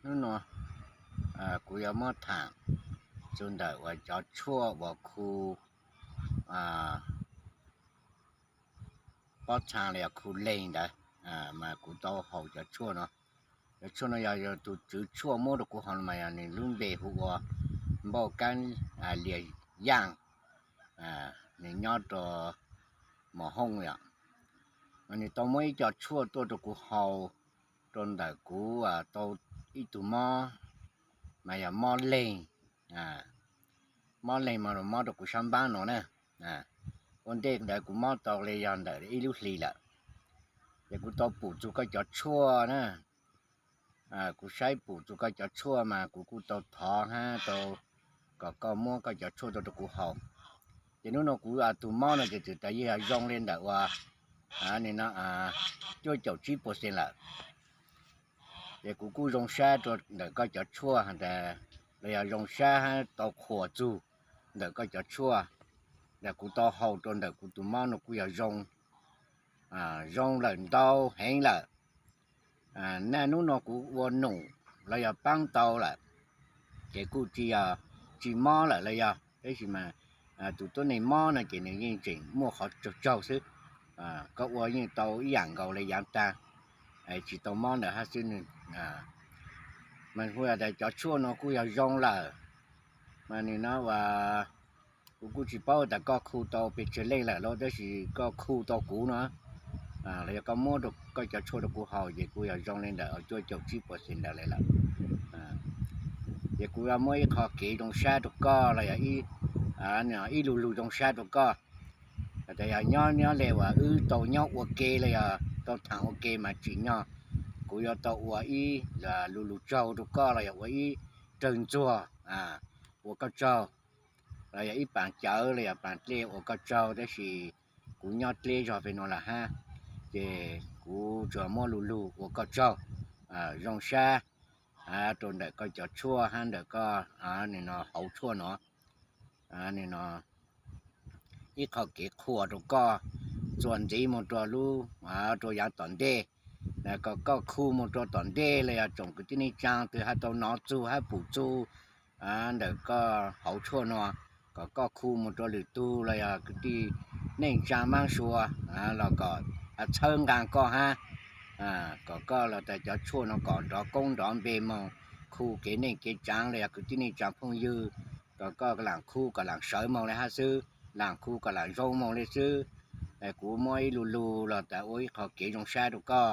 Hnub no kuv yuav muab tham txug ntawm uas cov tshuaj uas khu pob txha los yog khu leeg ntawd, mas kuv tau haus cov tshuaj no. Cov tshuaj no yog tus tswv tshuaj muab rau kuv haus mas yog nws lub npe hu ua npauj kaab lias yaaj, nws nyob rau Mos Hooj yom. Mas nws tau muab ib co tshuaj tuaj rau kuv haus rau ntawm kuv tau ib tug mob, mas yog mob leeg, mob leeg mas mob rau kuv sab npaab no na. Ua ntej ntawd kuv mob tau li yog ntawm ib lub hlis lawm, ces kuv tau pum txug koj cov tshuaj na. Kuv saib pum txug koj cov tshuaj mas kuv kuj tau thov hab tau kom koj muab koj cov tshuaj tuaj rau kuv haus. Ces hnub no kuv tus mob no ces txawm tas yeej zoo li ntawm uas cuaj caum tsib puas xees lawm. Ces kuv kuj zoo sab rua ntawm koj cov tshuaj tas, los yog zoo sab hab tau qhuas txug ntawm koj cov tshuaj, tas kuv tau haus rua ntawm kuv tus mob no kuj yog zoo, zoo lawm ntau heev lawm. Naj hnub no kuv ua num los yog paab tau lawm, ces kuj tsis yog tsis mob lawm los yog, tab sis mas tus tuab neeg mob no ces nws yeej tseem muaj qhov tsaug tsaug xwb. Koj ua yeej tau ib yaam nkaus li yaav taag, tsis tau mob ntawd hab xwb. Mas hu tas cov tshuaj no kuj yog zoo lawm, mas nws no uas kuv kuj tsis paub tas koj khu tau pes tsawg leej lawm lauj, tab sis koj khu tau kuv no, los yog koj muab koj cov tshuaj rau kuv haus ces kuj yog zoo li ntawm cuaj caum tsib puas xees ntawd li lawm. Ces kuv yuav muab ib qho kev zoo sab rau koj los yog ib lu lug zoo sab rau koj. Tas yog nyob nyob le uas wb tau nyob ua ke los yog tau thaam ua ke mas tsim nyog kuv yuav tau ua ib lu lug tsaug rau koj los yog ua ib rawg ntxuag ua koj tsaug, los yog ib paas cawv los yog paas dlej ua koj tsaug, tab sis kuv nyob dleb zog pem no lawm hab, ces kuv tsuas muab lu lug ua koj tsaug, zoo sab rau ntawm koj cov tshuaj hab ntawm koj nim no hauv tshuaj no, nim no ib qho kev qhuas rau koj txuas ntxiv moog rua lub, rua yaav tom ntej, kom koj khu moog rua tom ntej los yog tsoom kwv tij neej tsaa twg has tau nov txug hab pum txug ntawm koj hauv tshuaj no, kom koj khu moog rua lwm tug los yog kwv tij neej tsaa maab sua los kom txhawb nqaa koj hab, kom koj los tas cov tshuaj no kom nrov koob nrov npe moog khu kev neej kev tsaav los yog kwv tij neej tsaa phooj ywg, kom koj laam khu kom laam sawv moog li hab xwb, laam khu kom laam zoo moog li xwb. Kuv muab ib lu lug los tas ua ib qho kev zoo sab rau koj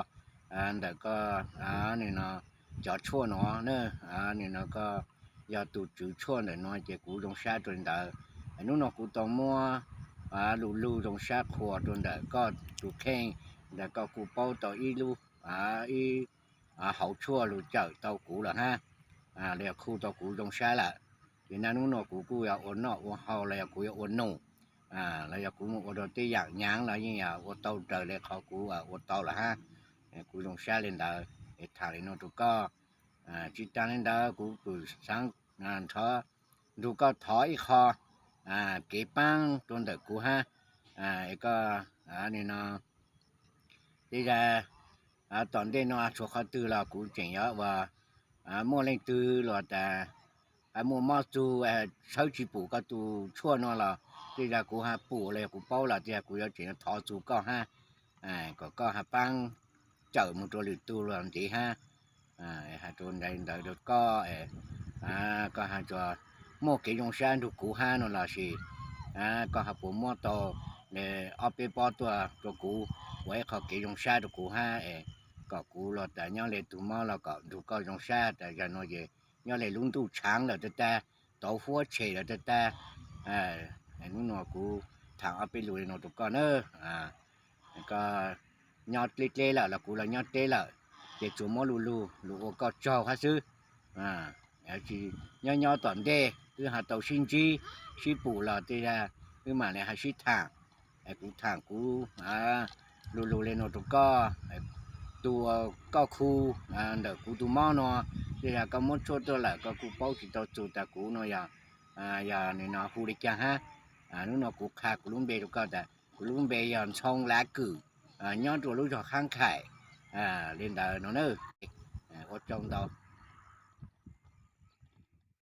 ntawm koj nim no cov tshuaj no, nim no koj yog tus tswv tshuaj ntawm no ces kuv zoo sab rua ntawd. Hnub no kuv tau muab lu lug zoo sab qhuas rua ntawm koj tus kheej, ntawm koj kuj paub tau ib lub, ib hauv tshuaj lug cawm tau kuv lawm hab, los yog khu tau kuv zoo sab lawm. Ces naj hnub no kuv kuj yuav ua noj ua haus los yog kuv yuav ua num, los yog kuv mus ua rau tej yaam nyaav los yeej yog ua tau raws li qhov kuv ua tau lawm hab. Kuv zoo sab li ntawd es thaam li no rau koj. Tsis taag li ntawd kuv pum xaav nrug koj thov ib qho kev paab rua ntawm kuv hab, es koj nim no tej zag tom ntej no tshuav qhov twg los kuv tseem yuav ua, muaj leej twg los tas muaj mob txug tshawb tsis pum koj tus tshuaj no los tej zag kuv has pum los yog kuv paub los tej zag kuv yuav tseem thov txug koj hab, kom koj has paab cawm moog rua lwm tug los ntxiv hab. Has rua ntawd rau koj, koj has tsuas muaj kev zoo sab nrug kuv hab no lossis koj has puas muab tau ob peb pob tuaj rua kuv ua ib qho kev zoo sab rau kuv hab, kom kuv los tas nyob le tug mob los kom nrug koj zoo sab tas zag no es nyob le lub ntuj tshaav lawm tag tag, tauv huab tshem lawm tag tag. Hnub no kuv thaam ob peb lug li no rau koj na, koj nyob dleb dleb lawm los kuv los nyob dleb lawm, ces tsuas muab lu lug lug ua koj tsaug hab xwb. Tsis nyob nyob tom ntej wb has tau sib ntsib sib pum los tej zag wb mam le has sib thaam. Kuv thaam kuv lu lug le no rau koj, tus koj khu ntawm kuv tus mob no, tej zag koj muab tshuaj tuaj lawm koj kuj paub tsis tau txug tas kuv no yog, yog nim no hu li caag hab. Hnub no kuv qha kuv lub npe rau koj tas kuv lub npe yog Ntxhoo Lav Kwm, nyob rua lub zog Khaab Khais li ntawd no na. Ua tsaug ntau.